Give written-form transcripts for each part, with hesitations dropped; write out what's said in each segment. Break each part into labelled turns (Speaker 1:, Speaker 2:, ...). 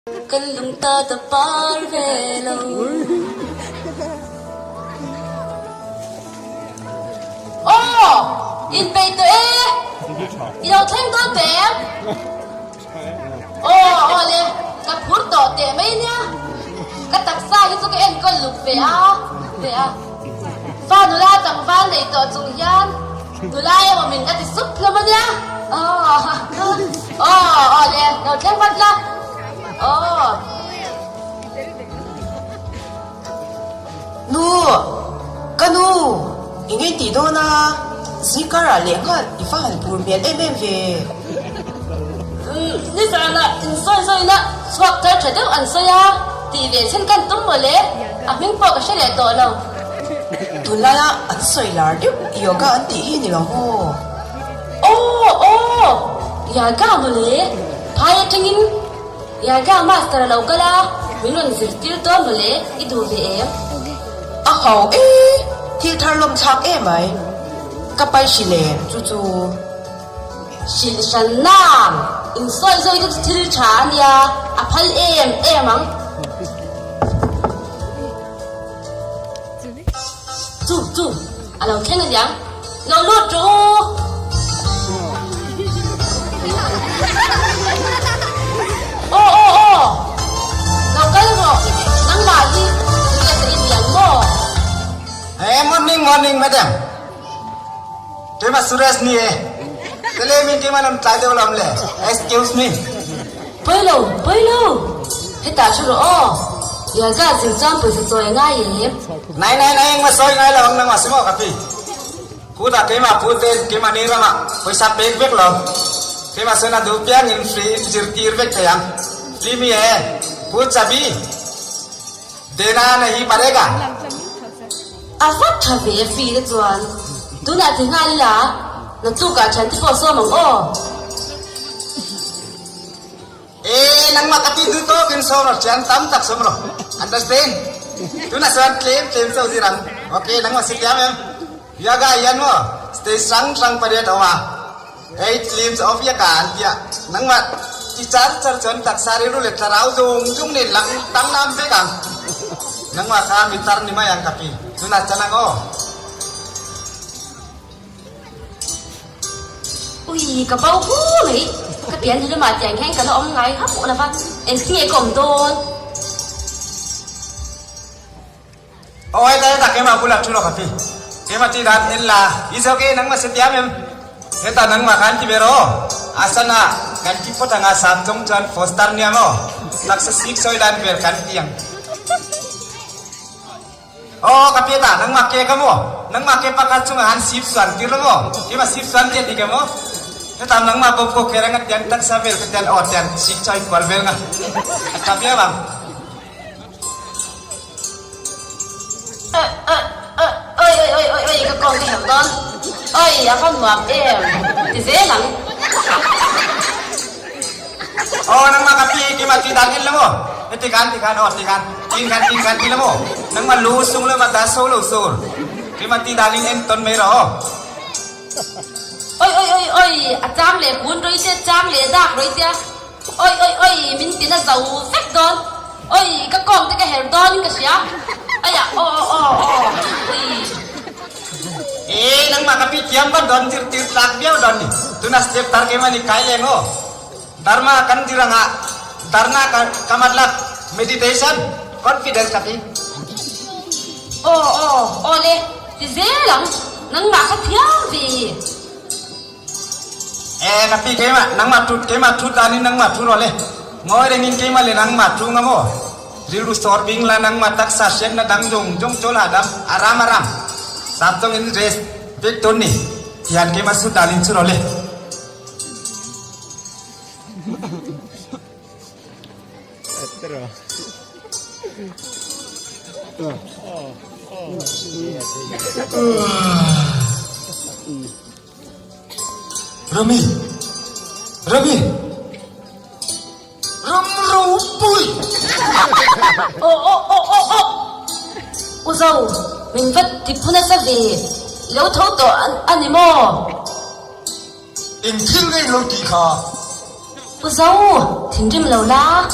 Speaker 1: Kan lung ta ta par ve lo. Aw! Inpeih tawh e! I lo thleng dawn tawh em? Aw, aw le, ka phur tawh teh mai nia. Ka taksa hi chu ka enkawl luk ve a, ve a. Fa nula tlangval nei tawh chung hian nula emaw min la ti sup hlawm a nia. Aw, aw, aw le, lo thleng vat la. Aw.
Speaker 2: Nu, ka nu, i ngei tih dawn a, zikar ah leh nghal i va han pur hmel em em ve.
Speaker 1: Nizanah insawi zawina chhuak thar tha deuh an sawi a, tih ve chhin kan tum mawle, a hming pawh ka hre leh tawh lo.
Speaker 2: Tunlaia an sawi lar deuh yoga an tih hi ni lo maw?
Speaker 1: Aw aw, yoga mawle, phai atangin Yoga master a lo kal a, min rawn zirtir dawn mawle, i duh ve em?
Speaker 2: A ho e, thil thar lawm thlak emai, ka pai hri lem chu chu.
Speaker 1: Hrilh hran nang, insawi zawi te chu thil tha a nia, a phal em em ang. Chu chu, a lo thleng aniang, lo lut rawh u. Aw aw aw, lo kal rawh, nangmah hi Suresh-a i ni ang maw?
Speaker 3: Hey, morning morning madam. Keimah Suresh ni e. Tele min keimah lam tlai deuh lam le. Excuse me.
Speaker 1: Pawi lo, pawi lo. Hetah thu rawh aw. Yoga zir chuan pawisa chawi a ngai em?
Speaker 3: Nai nai nai engmah sawi ngai lo ang nangmah si maw ka ti. Kutah keimah pu ten keimah ni ramah pawisa pek vek lo. Keimah sawn a duh piang in free in zirtir vek thei ang. Free mi e. Pu chabi. Dena nahi parega.
Speaker 1: A va tha ve fi te chuan tunah ti nghal ila naktukah thian te pawh sawm ang aw.
Speaker 3: E nangmah ka ti duh tawkin sawm rawh thian tam tak sawm rawh understand tunah chuan tlem tlem chauh zir ang ok nangmah si tiam em yoga hian maw stage hrang hrang pariat a awm a eight limbs of yoga an tia nangmah ti char char chuan taksa rilru leh thlarau zawng zawng nen lang danglam vek ang nangmah kha mi tar ni mai ang ka pi tunah chan ang aw.
Speaker 1: Ui, ka bo hu mai. Ka pian hi lamah tiang hian ka la awm ngai hauh lo va, engtin nge ka awm dawn?
Speaker 3: Aw heta heta keimah bulah thu lo ka ti. Keimah tih dan en la, i zawk e nangmah se tiam em? Heta nangmah khan ti ve rawh. Asana kan ti phawt anga sap chawng chuan foster nia maw? Taksa sik sawi dan vel kan ti ang. Aw ka piat ah nangmah ke ka maw? Nangmah ke pakhat chungah han sip suan tir lo maw? Keimah sip suan tiah ti ka maw? Heta nangmah bawm ko kher anga tian taksa vel ka tian aw tian sik choi kual vel nga. A tha viau ang.
Speaker 1: Oi oi oi oi oi ka kawng ka herh dawn. Oi a va nuam em ti zel ang.
Speaker 3: Aw nangmah ka pi keimah ti dan en la maw? Heti khan ti khan aw ti khan tin khan tin khan ti la maw? Nangmah lu sung lo ma ta so lo sur. Keimah ti dan in en ton mai rawh aw.
Speaker 1: Oi oi oi oi a chang leh kun roi te chang leh dak roi tia. Oi oi oi min tin a zo vek dawn. Oi ka kawng te ka her dawn in ka hria. Aiah aw aw aw aw ui.
Speaker 3: Ee nangmah ka pi thiam vat dawn zirtir tlak viau dawn ni. Tuna step tar keimah ni kai leng aw. Dharma kan zir anga dharna ka ka matlab meditation confidence ka pi.
Speaker 1: Aw aw aw le ti zel ang nangmah kha thiam ve.
Speaker 3: E ka pi keimah nangmah thut keimah thut danin nangmah thu rawh le ngawi rengin keimah le nangmah thu nga maw rilru sawr bing la nangmah taksa hriatna dang zawng zawng chawl hahdam aram aram sap tawngin rest vek dawn ni tihian keimah sut danin chu rawh le. Rami! Rami! Ram ropui!
Speaker 1: Aw aw aw aw aw! U Zo, min va ti phu nasa ve, i lo tho tawh a ni maw?
Speaker 3: Eng thil ngei lo tih kha?
Speaker 1: U Zo, thinrim lo la.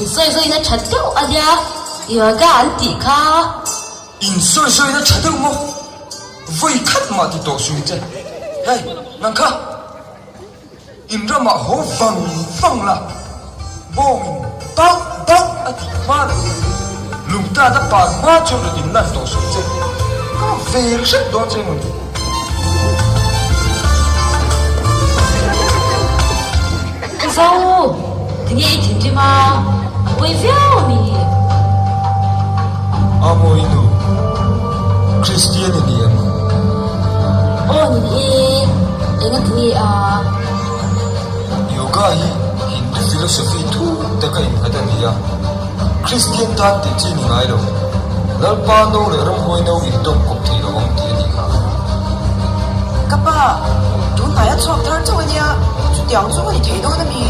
Speaker 1: Insawizawi na tha deuh a nia, yoga an tih kha.
Speaker 4: Insawizawi na tha deuh maw? Vawi khat mah ti tawh suh che. Hei, nang kha. In ramah haw vang vang la, bawngin bauh bauh a tih hma loh. Lungtan a pan hma chuan rawn inlan tawh suh che. Ka va vel hrep dawn che mawni.
Speaker 1: Ka zo, tinge i thinrim a, a pawi viau a mi?
Speaker 4: A mawi nu, Kristian i ni em?
Speaker 1: Aw ni e, enga tinge a?
Speaker 4: Yoga hi Hindu philosophy thu taka innghat a ni a, Kristian tan tih chi ni ngai lo. Lalpa no leh ramhuai no intawk kawp thei lo ang tih a nih kha.
Speaker 2: Ka pa, tunhnai a chhuak thar chauh a nia, chutiang chu a ni thei dawn a mi?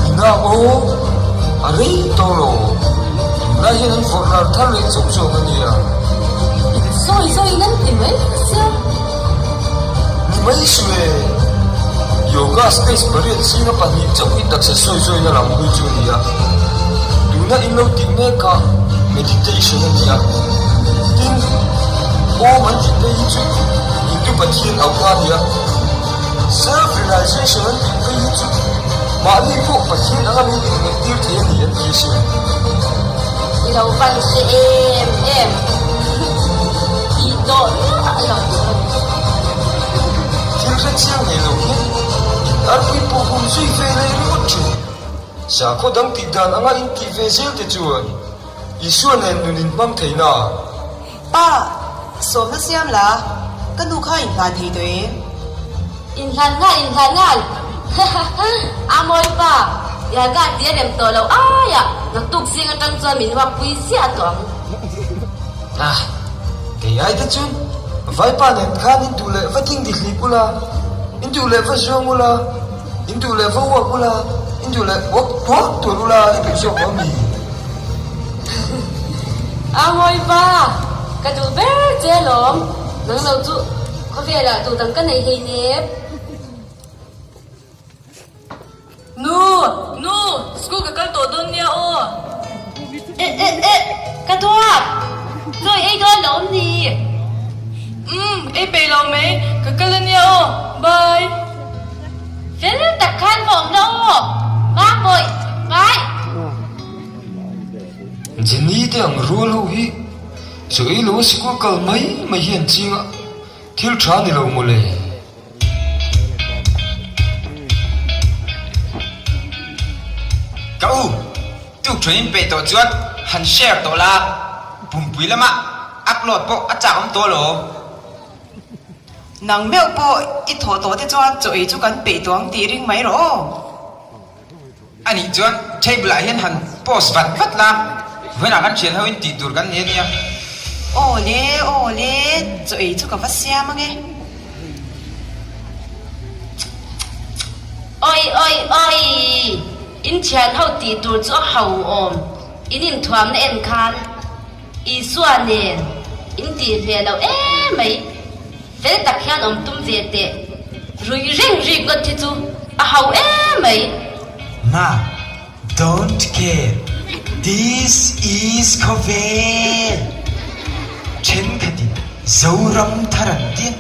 Speaker 4: Nina aw, a rei tawh lo. Tunlai hian an vawrh lar thar leh chauh zawk a nia.
Speaker 1: Sawi sawi in an ti mai sia.
Speaker 4: Ni mai su e. Yoga stage pariat zinga pahnih chauh hi taksa sawi zawina lam hawi chu a ni a. Tuna in lo tih mek a meditation a ni a. Tin, Om an tih phei hi chu Hindu Pathian auhna a ni a. Self realization an tih phei hi chu mahni pawh Pathian anga min inngaihtir thei a ni an ti asin.
Speaker 1: I lo van hre em em tih tawh miah lo tur a ni.
Speaker 4: Thil hre chiang nei lo hian in arpui pawh hum zui ve leh ringawt thin. Sakhaw dang tih dan anga in tih ve zel te chuan Isua nen nun in hmang thei na.
Speaker 2: Pa, sawmna siam la, ka nu kha inhlan thei tawh em?
Speaker 1: Inhlan nghal, inhlan nghal. A mawi pa, Yaga ti a rem tawh lo aia, naktuk zing atang chuan min huak pui ziah tawh ang.
Speaker 4: Ah, kei ai te chuan vaipa nen khan in duh leh va ding dihlik ula, in duh leh va zuang ula, In duh leh va uak ula, in duh leh uak tuak tual ula i duh zawk lo mi?
Speaker 1: A ngawi pa, ka duh ber che alawm, nang lo chu khawvelah duh dang ka nei hei nep.
Speaker 5: Nu, nu, school ka kal tawh dawn nia aw.
Speaker 1: Eh eh eh, ka duak, chawi ei dawn lo awm ni?
Speaker 5: Umm, ei peih lo mai, ka kal ania aw, bye.
Speaker 1: Fel tak khan va awm la aw, Mambawi, bye.
Speaker 4: Jenny te ang rual ho hi chaw ei lo a sikul kal mai mai hi an ching a, thil tha ni lo mawle.
Speaker 6: Ka u, tuk thu in peih tawh chuan han share tawh la, pumpui lama upload pawh a chak awm tawh lo.
Speaker 2: Nang meuh pawh i thawh tawh te chuan chaw ei chu kan peih tawh ang tih ring mai rawh aw.
Speaker 6: Anih chuan table ah hian han post vat vat la, vawiinah kan thian ho in tih tur kan nei a nia.
Speaker 2: Aw le, aw le, chaw ei chu ka va siam ang e.
Speaker 1: Oi oi oi, in thian ho tih tur chu a ho awm, in inthuamna en khan Isua nen in tih hmel loh emai. Fel tak hian awm tum ve teh. Rui reng rik ngawt hi chu a hau emai.
Speaker 7: Ma, don't care, this is khawvel. Thenkhatin Zoram thar an tia,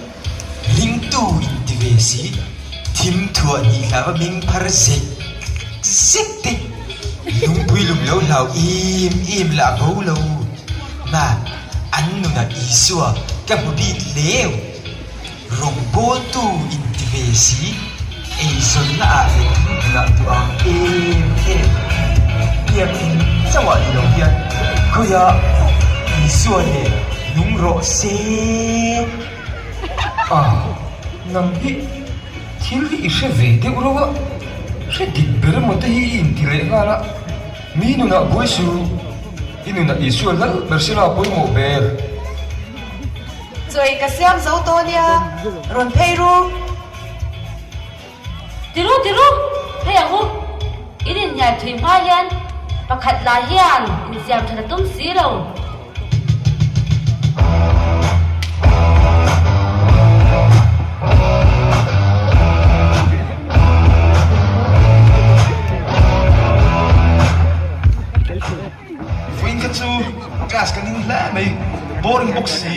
Speaker 7: ringtu inti ve si, thim thuah nih hlauh a ming phar zek zek te, lungpui lum lo hlau em em lah bo lo. Ma, An nunah Isua ka hmu bik leu. Rawngbawltu inti ve si, eizawnna ah leh thingbulah duh ang em em. Biakinn chauh ah ni lo hian khawiah pawh Isua nen nung rawh se.
Speaker 4: Ah, nang hi thil hi i hre ve deuh reuh a, hre dik ber emaw te hi i inti leh nghal a, mi nunah buai suh. I nunah Isua lal ber sila pawimawh ber.
Speaker 2: Chawi ka siam zo tawh nia, rawn phei ru.
Speaker 1: Tiru tiru, phei ang u. In inhnial thui hma hian pakhat lah hian insiam that a tum si lo.
Speaker 8: hle mai, boring bawk si.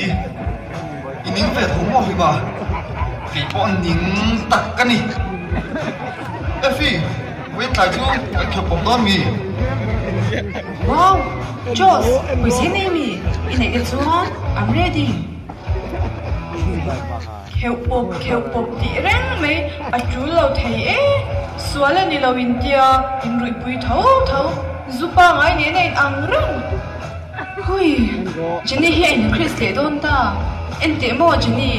Speaker 8: I ning ve tho maw Hlima? Kei pawh ning tak ka ni. Effie, vawiin tlai chu kan kheuh pawp dawn mi?
Speaker 5: Wow! Joss, pawisa hi nei mi? I neih te chuan I'm ready. Kheuh pawp kheuh pawp tih reng mai a tul lo thei e. Sual a ni lo intia inruihpui tho tho, zu pangai nen a in ang reng. Hui! Jenny hi a increase leh dawn ta. Enteh maw Jenny?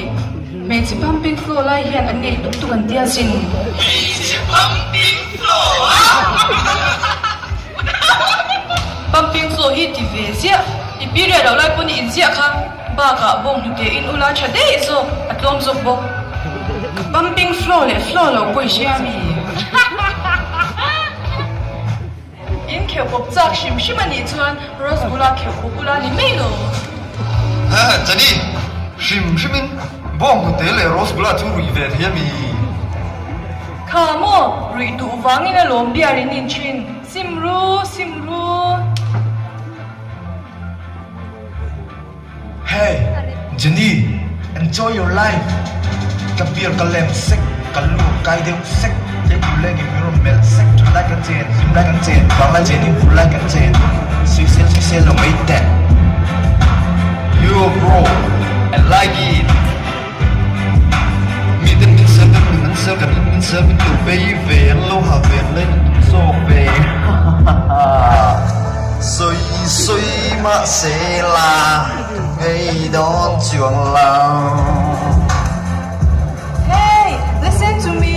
Speaker 5: Hmeichhe pumping flow lai hian an ngei tuk tuk an tia sin.
Speaker 7: Hmeichhe pumping flow a?
Speaker 5: Pumping flow hi ti ve ziah. I period loh lai pawn i inziah kha. Bakah bawng hnute in ula tha daih zawk, a tlawm zawk bawk. Pumping flow leh flow loh pawh i hria mi? In kheuh pawp chak hrim hrim a nih chuan Rasgulla kheuh pawp ula ni mai lo.
Speaker 8: He Jenny, hrim hrimin bawng hnute leh Rasgulla chu ruih ve thei a mi?
Speaker 5: Kha maw, ruih duh vangin a lawm biar in in thin. Sim ru, sim ru.
Speaker 8: Hey Jenny, enjoy your life Ka beer ka lem sek, ka lu a kai deuh sek, lehkhu lengin min rawn melh sek, tha lai kan chen, hlim lai kan chen, vang lai chenin vur lai kan chen, sawisel sawisel lo mai teh. Yo bro, I like it Miten min sel kan min an sel kan in min sel min lo bei ve an lo ha ve an lain an tum zawk ve hahaha Sawi sawi mahse la ka ngei dawn chuang lo.
Speaker 5: Hey! Listen to me!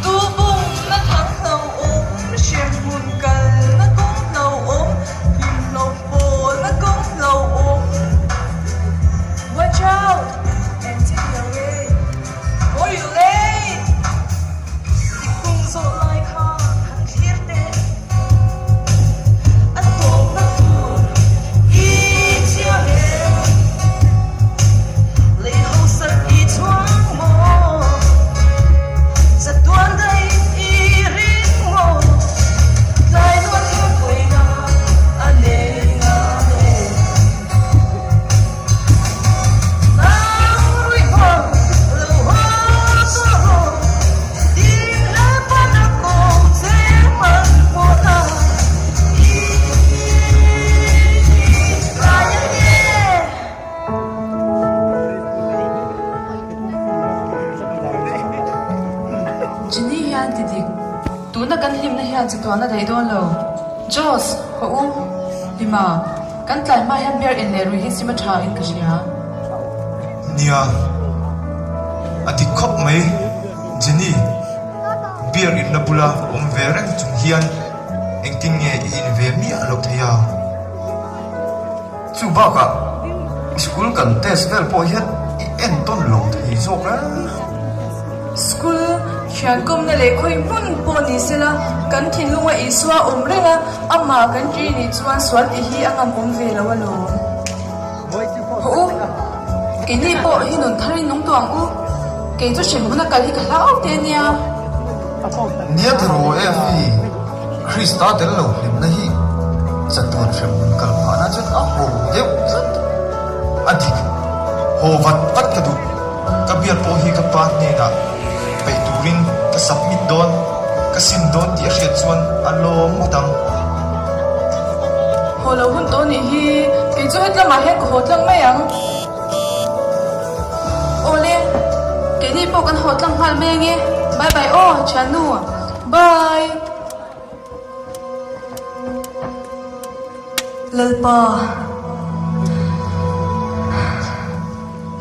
Speaker 5: Tu bumna thang hlo awm, hremhmun kalna kawng hlo awm, hlimhlo pawlna kawng hlo awm. Watch out! Engtin lo e? Or you late! I kung zawh lai kha han thlir teh. A tawpna tur i chiang em? Lei hausak i chhuang maw? Chatuan daih i ring maw? Tlai luat hian pawina a nei ngam e. Nang ruih hawng lo haw tawh rawh, ding leh pan a ko che hman pawh ta i tlai ang e.
Speaker 9: Jenny hian ti dik, tuna kan hlimna hian chatuahna daih dawn lo. Joss, haw u, Hlima. Kan tlai hma hian beer en leh rui hi sim a tha in ka hria.
Speaker 8: Nia, a dik khawp mai Jenny, beer inna bula awm ve reng chung hian engtin nge i in ve miah loh thei a? Chu bakah school kan test vel pawh hian i entawn lo thei zawk e.
Speaker 5: School thiankawmna leh khawi hmun pawh ni sela, kan thinlunga Isua awm reng a, amah kan ṭi nih chuan sual tih hi a ngam awm ve lo alawm.
Speaker 9: Haw u, keini pawh hi nun tharin nung tawh ang u, kei chu hremhmun a kal hi ka hlau teh ania.
Speaker 8: Nia thaw Effie, Krista tel lo hlimna hi chatuan hremhmun kal phahna chuan a haw deuh tlat. A dik, haw vat vat ka duh. Ka biak pawh hi ka pa hnenah peih turin ka submit dawn, ka sim dawn tih a hriat chuan a lawm ngawt ang.
Speaker 5: Haw lo hun tawh nih hi, kei chu hetlamah hian ka haw tlang mai ang.
Speaker 9: Awle, keini pawh kan haw tlang nghal mai ange, bye bye aw thiannu, bye.
Speaker 5: Lalpa,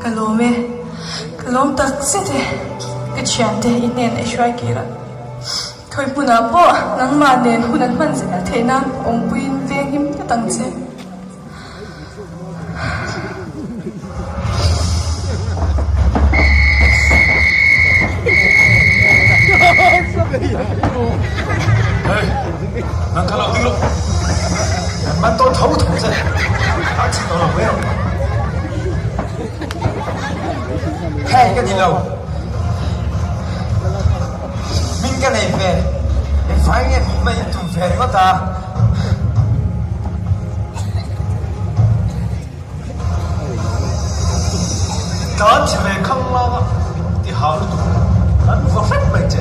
Speaker 5: ka lawm e, ka lawm tak zet e, ka thiante i hnen a i hruai kir a, khawi hmunah pawh nangmah nen hun an hman zel theih nan awmpuiin venghim tlat ang che.
Speaker 8: Hey, nang kha lo ding lo. Kan man to tho tho che. A chi to lo ve ro. Hey, ka ni lo. Min ka nei ve. Engvai nge min ma in tum ve ringawt a. tlan chhe ve khang lang a, min ti hah lutuk. Kan vaw hrep mai che.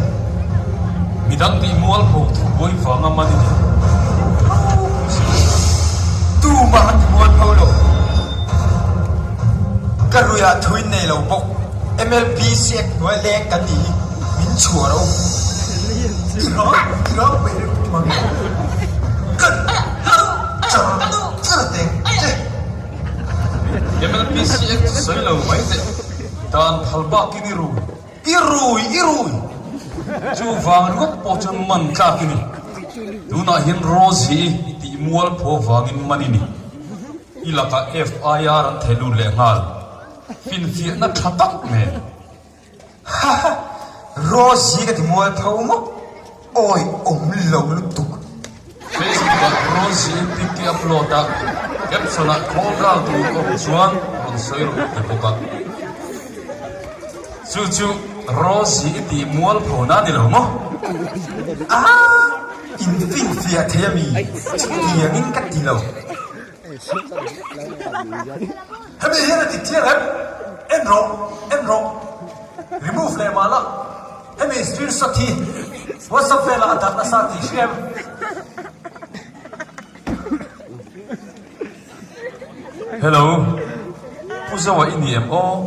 Speaker 10: Midang tih mualpho thubuai vanga man i ni.
Speaker 7: Tumah a ti mualpho lo. Ka ruiah thu in nei lo bawk. MLPC Act hnuai leng kan nih hi min chhuah ro.
Speaker 8: I rang, i rang peih reng mang e. Kan char char teng che.
Speaker 10: MLPC Act chu sawi lo mai teh. Dan phal bakin i rui.
Speaker 8: I rui, i rui!
Speaker 10: Chuvang ringawt pawh chuan man tlak i ni. Tunah hian Rose hi i tih mual phaw vangin man i ni. I lakah FIR an theh lut leh nghal. Finfiahna tha tak nen.
Speaker 7: Haha! Rose hi ka ti mual pho maw? Awi awm lo lutuk.
Speaker 10: Facebook ah Rose hi pic i upload a, caption ah call girl tur awm chuan rawn sawi rawh ti bawk a. Chu chu Rose hi i tih mual pho na ni lo maw?
Speaker 7: Aha! In finfiah thei a mi? Chutiangin ka ti lo.
Speaker 8: Hemi hian a ti chiang em? En rawh, en rawh. Remove leh mah la. Hemi screenshot hi WhatsApp velah a darh nasa tih hria em?
Speaker 10: Hello, Pu Zoa i ni em aw?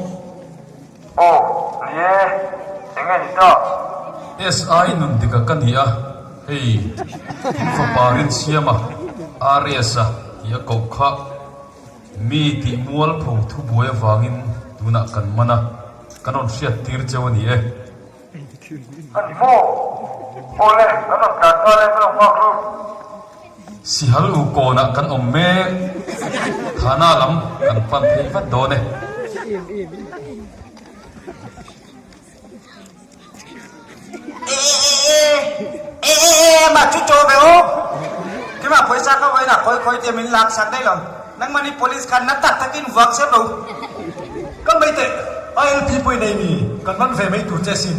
Speaker 4: Aw, ni e, enge ni ta?
Speaker 10: SI nun dika ka ni a, hei in fapa Rinsiama, RS-a tih a koh kha mi tih mualpho thubuai avangin tunah kan man a, kan rawn hriat tir cheu a ni e.
Speaker 4: A ni maw? Awle, kan rawn tlan nghal e, ka lo nghak ru.
Speaker 10: Sihal u kawnah kan awm mek. Thana lam kan pan phei vat dawn e.
Speaker 3: Mah chu chaw ve aw. Keimah pawisa ka vawiin ah khawi khawi tia min lak sak daih lo. Nangmah nih police khan na tak takin vuak sep lo.
Speaker 8: Kan mai teh, ILP pawh i nei mi, kan man ve mai tur che sin.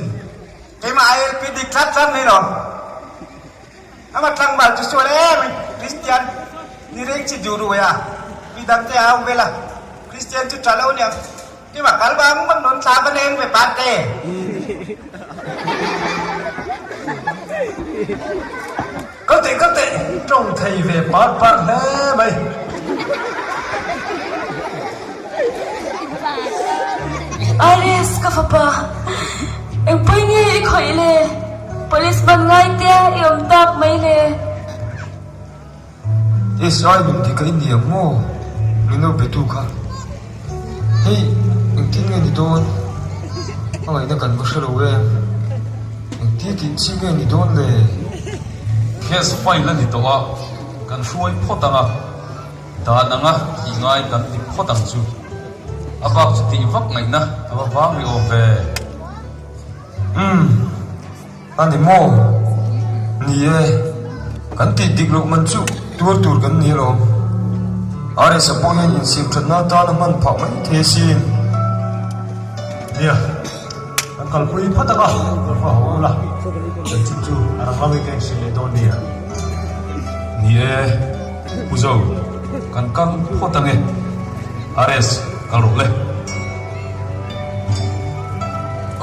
Speaker 3: Keimah ILP dik tlat tlat mai lo. Ama tlangval chu sual em in Kristian ni reng chi duh ruai a, mi dang te a awm vel a, Kristian chu tha lo aniang. Keimah kal bang bang nawn thla va leng ve pat te.
Speaker 8: Kal teh kal teh, tawng thei ve par par hle mai.
Speaker 1: Iris, ka fapa, engpawh nge i khawih le? Police man ngai te i awm tak mai le.
Speaker 4: SI nun dik a i ni ang maw? Min lo be tu kha. Hei, engtin nge ni dawn? A ngaihna kan va hre lo em? Engtia tih chi nge ni dawn le?
Speaker 10: Case file a ni tawh a, kan hruai phawt ang a. Dan anga tih ngai kan ti phawt ang chu. A bak chu tih vak ngaihna a va vang rih awm ve.
Speaker 4: Umm, a ni maw? Ni e, kan tih dik loh man chu tuar tur kan ni alawm. RS-a pawh hian insiam thatna atan a hman phah mai thei asin.
Speaker 8: Nia, kan kalpui phawt ang a, ka hma haw ula, chanchin chu a rang lo in ka inhrilh leh dawn nia.
Speaker 10: Ni e, Pu Zo, kan kal phawt ang e. RS, kal rawh le.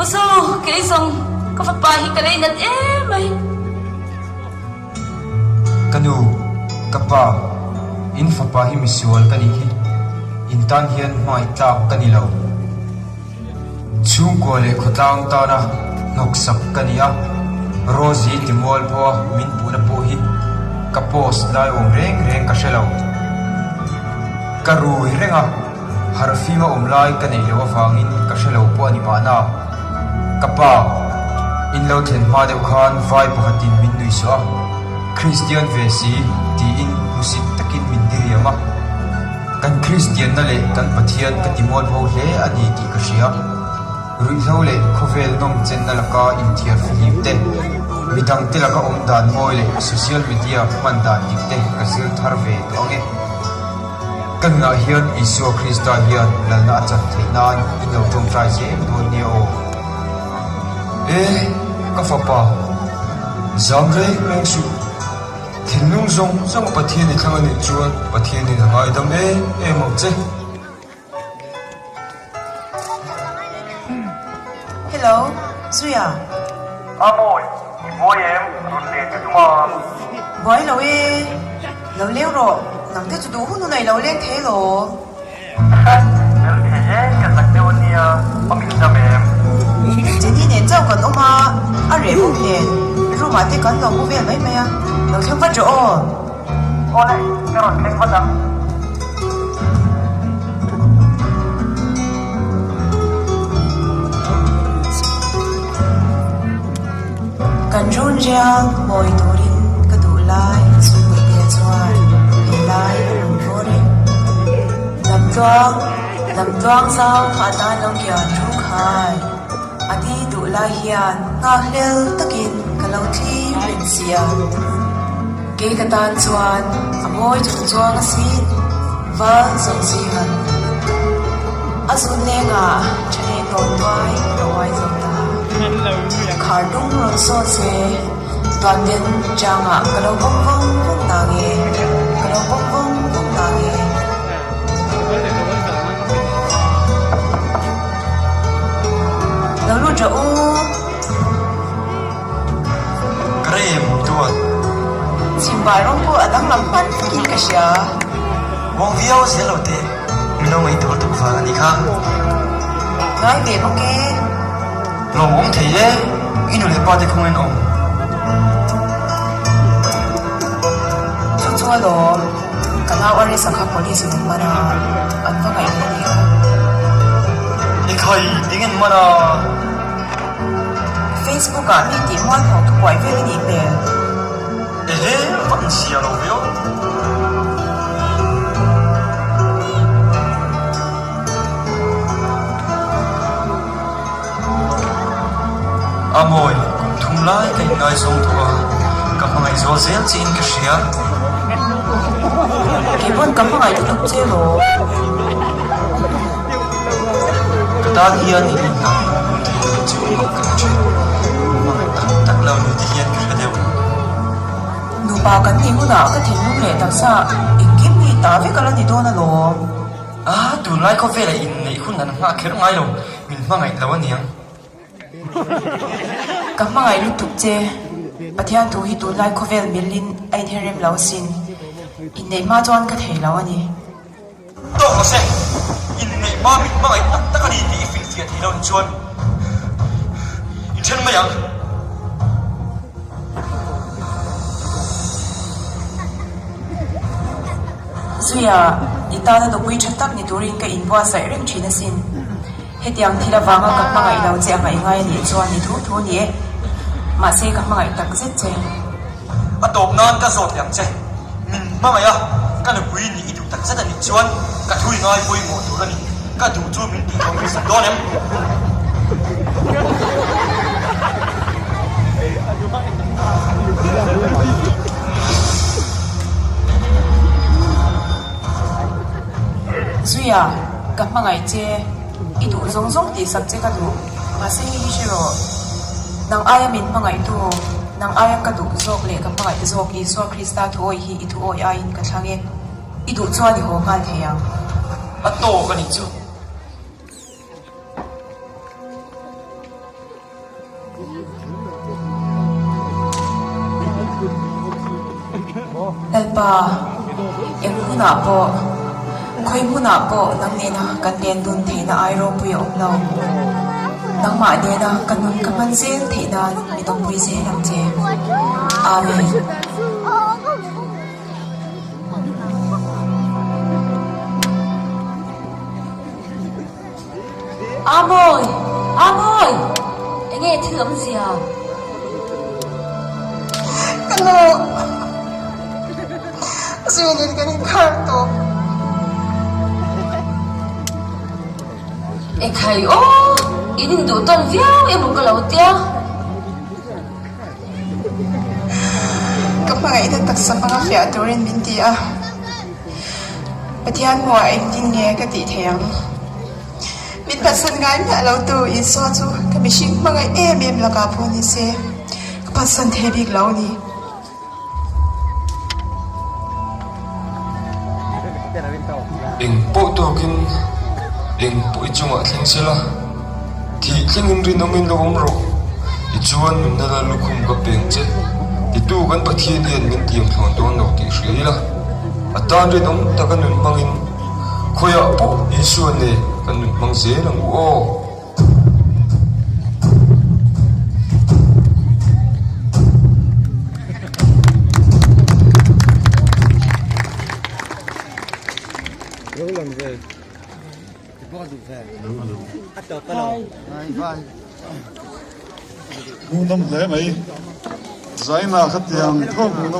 Speaker 1: U Zo, kei zawng ka fapa hi ka lei nat em mai.
Speaker 7: Ka nu, ka pa, in fapa hi misual ka nih hi, in tan hian hmai tlak ka ni lo. Chhungkua leh khawtlang tana hnawksak ka ni a, Rosie ti mual pawha min puhna pawh hi ka post lai awm reng reng ka hre lo. Ka rui reng a. Harhfim a awm lai ka neih loh avangin ka hre lo pawh a ni mahna. Ka pa, in lo thlen hma deuh khan vai pakhatin min nui suah a, Kristian ve si tiin hmusit takin min diriam a. Kan Kristianna leh kan Pathian ka ti mualpho hle a ni tih ka hria. Ruihhlo leh khawvel nawm chenna laka inthiar fihlim te, midangte laka awm dan mawi leh social media hman dan dik te ka zir thar ve tawh ang e. Ka nunah hian Isua Krista hian lalna a chan theih nan in lo tawngtai zel dawn nia aw.
Speaker 4: E, ka fapa, zam reng reng suh. Thinlung zawng zawng a Pathian i thlang a nih chuan Pathianin a ngaidam em em ang che.
Speaker 2: Hello, Zuia.
Speaker 11: A mawi, i buai em? Rawn len ka tum a.
Speaker 2: Buai lo e, lo leng rawh, nang te chu duh hun hun a i lo leng thei lo.
Speaker 11: Tel thei e, ka chak deuh a nia, awm in dam em?
Speaker 2: Jenny nen chauh kan awm a, a reh bawk nen, room ah te kan lo mu vel mai mai a, lo thleng vat rawh aw.
Speaker 11: Awle, ka rawn thleng vat ang.
Speaker 2: Kan rawn riang mawi turin ka duh lai Suipuitea chuan he lai a rawn vawr e. Lamtluang, lamtluang zau kha a tan lo kian thu khai. A ni duh lai hian nghakhlel takin ka lo thlir reng si a. Kei ka tan chuan a mawi chung chuang asin, val zawng zingan a zun lengah thaleng rawn tuai ka uai zo ta. Khar dum rawn sawn se, tuanten changah ka lo vawng vawng vawng na nge, ka lo vawng vawng vawng na nge. Lo lut rawh u.
Speaker 8: Ka rem tuan.
Speaker 2: Chhimbai rawng pawh a danglam hman vekin ka hria.
Speaker 8: Muang viau zel lo teh, min lo ngaihtuah tuk vang a nih kha.
Speaker 2: Ngai ve bawk e.
Speaker 8: Lawm awm thei e, i nu leh pa te khawngin awm.
Speaker 2: Chu chu alawm, ka nau a resa kha police in an man a, an va ngaih ve nih kha.
Speaker 8: Ekhai, eng en man a?
Speaker 2: Facebook ah mi tih mual tho thu buai vel a nih hmel.
Speaker 8: Ehe, va in sia lo ve aw. A mawi, kum thum lai ka inngaizawng tawh a, ka hmangaih zual zel che in ka hria.
Speaker 2: Kei pawn ka hmangaih lutuk che maw?
Speaker 8: Ka tan hian i rinna hmu thei lo chu mak ka ti thin. Hmangaih tak tak lo ni ti hian ka hre deuh.
Speaker 2: Nupa kan nih hunah ka thinlung leh taksa engkim hi ta vek a la ni dawn alawm.
Speaker 8: A, tunlai khawvelah inneih hun an nghah kher ngai lo, min hmangaih lo aniang.
Speaker 2: Ka hmangaih lutuk che, Pathian thu hi tunlai khawvel milin a inherem lo asin. Inneih hma chuan ka thei lo a ni.
Speaker 8: Tawk lo se, inneih hma min hmangaih tak tak a ni tih i finfiah thei lo ni chuan inthen mai ang.
Speaker 2: Zuia, i tana nupui tha tak ni turin ka inbuatsaih reng thin asin. Hetiang thil avanga ka hmangaih lo che a ngaih ngai a nih chuan i thu thu a ni e. Mahse ka hmangaih tak zet che.
Speaker 8: A tawp nan ka zawt leh ang che. Min hmangaih a, ka nupui nih i duh tak zet a nih chuan ka thu i ngai pawimawh tur a ni. Ka duh chu min tih tawh hmasa dawn em?
Speaker 2: Zuia, ka hmangaih che, i duh zawng zawng tihsak che ka duh, mahse hei hi hre rawh. Nang aia min hmangaihtu, nang aia ka duh zawk leh ka hmangaih zawk Isua Krista thuawi hi i thuawi aiin ka thlang e. I duh chuan i haw nghal thei ang.
Speaker 8: A tawk a nih chu.
Speaker 2: Lalpa, eng hunah pawh, khawi hmunah pawh nang nena kan len dun theihna ai ropui a awm lo. Nangmah nena ka nun ka hman zel theih nan mi tawmpui zel ang che. Amen.
Speaker 1: Amawi! Amawi! Enge thil awmzia?
Speaker 5: Ka nu! Zuinin kan inkhar tawh.
Speaker 1: Ekhai aw! In induh tawn viau emaw ka lo tia.
Speaker 5: Ka hmangaihna taksa hmanga fiah turin min ti a, Pathian hmuhah engtin nge ka tih theih ang? Min phatsan ngai miah lo tu Isua chu ka mihring hmangaih em em lakah pawh ni se, ka phatsan thei bik lo a ni.
Speaker 4: Eng pawh tawkin eng pawh i chungah thleng se la. Thih thlengin rinawmin lo awm rawh. Tichuan nunna la lukhum ka peng che. Titu kan Pathian hian min tiam thlawn dawn lo tih hria ila. A tan rinawm taka nun hmangin khawiah pawh Isua nen kan nun hmang zel ang u aw.
Speaker 12: Hmuhnawm hle mai. Zaina kha tiang tho hmuhnawm.